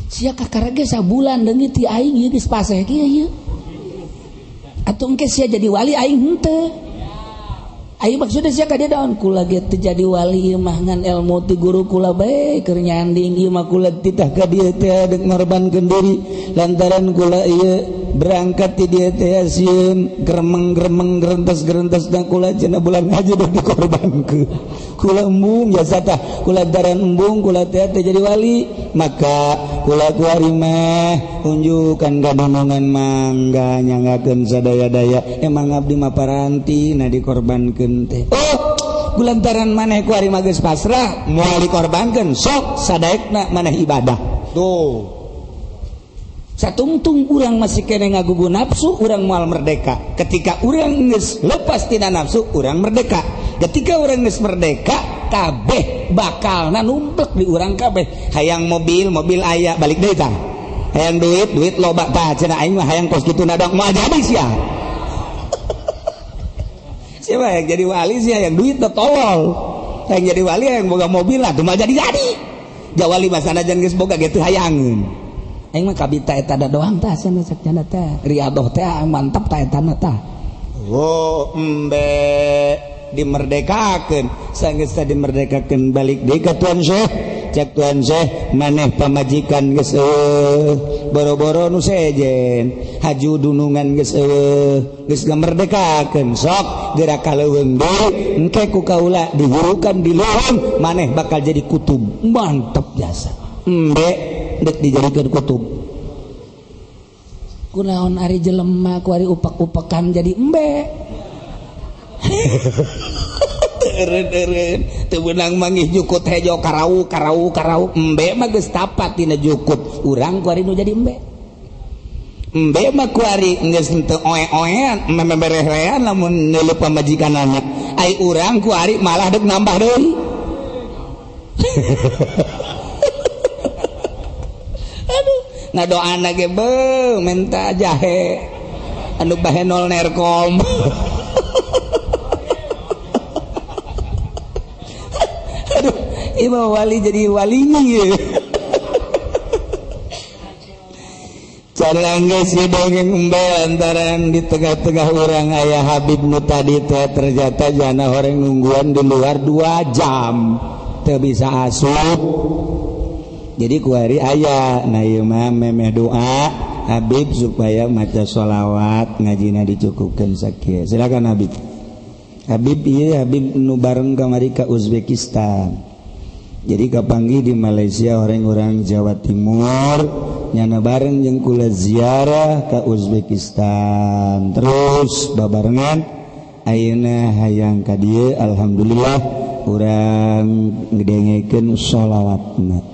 Sia kakara ge sabulan deungit ti aing ieu geus paseh kieu ieu. Atuh engke sia jadi wali aing henteu. Aing maksudna sia ka dieu daun kula ge teu jadi wali ieu mah ngan ilmu ti guru kula bae keur nyanding ieu mah kula titah ka dieu teh deuk ngorbankeun diri lantaran kula ieu berangkat ti dieu teh sieun gremeng-gremeng gerentes-gerentes dan kula cenah bulan haji deuk dikorbankeun. Kula embung jasa tah kula lantaran embung kula teh teu jadi wali maka kula kuari mah unjukan kadonongan mangga nyanggakeun sadaya-daya emang abdi mah paranti na dikorbankeun teh. Oh, kulantaran maneh kuari mah geus pasrah moal dikorbankeun sok sadaekna maneh ibadah. Tuh. Satungtung urang masih kene ngagugu nafsu urang moal merdeka. Ketika urang geus lepas tina nafsu urang merdeka. Ketika urang geus merdeka kabeh bakalna numplek di urang kabeh. Hayang mobil, mobil aya balik deui tah. Hayang duit, duit loba tah cenah aing mah hayang kos kitu na dong moal jadi sia. Siapa yang jadi wali sih yang duit teh tolol. Yang jadi wali yang boga mobil lah tuh mah jadi-jadi. Jawali mah sanajan geus boga ge teu hayangeun. Aing mah kabita eta da doang tah cenah cek cenah teh. Riadoh teh mantap tah eta na tah. Oh, embe dimerdekakeun. Sanggeus teh dimerdekakeun balik deui ka Tuan Syekh. Cek Tuan Syekh maneh pamajikan geus eueuh, boro-boro nu sejen, haju dunungan geus eueuh, geus ngamerdekakeun sok geura ka leuweung deui engke ku kaula dihurukan di leuweung maneh bakal jadi kutub. Mantep jasa. Embe deuk dijadikeun kutub. Kunaon ari jelema ku ari upak-upakan jadi embe. Eureun-eureun teu beunang manggih jukut hejo karau karau karau embe mah geus tapat tina jukut urang ku ari nu jadi embe. Embe mah ku ari geus teu oe-oean memeberehan lamun neuleup pamajikanana ai urang ku ari malah deuk nambah deui. Aduh ngadoana ge beuh menta jahe anu bahenol nerkom. Aduh, imam wali jadi walinya ya. Cara geus dongeng embe lantaran di tengah-tengah urang aya Habib nu tadi teh ternyata jana horeng nungguan di luar 2 jam teu bisa asup. Jadi kuari aya nah ieu mah memeh doa Habib supaya maca sholawat ngajina dicukupkeun sakieu. Silakan Habib. Habib ieu Habib nu bareng kamari ka Uzbekistan. Jadi kapanggih di Malaysia orang-orang Jawa Timur nyana bareng jeung kula ziarah ka Uzbekistan. Terus babarengan ayeuna hayang ka dieu alhamdulillah urang ngedengekeun sholawatna.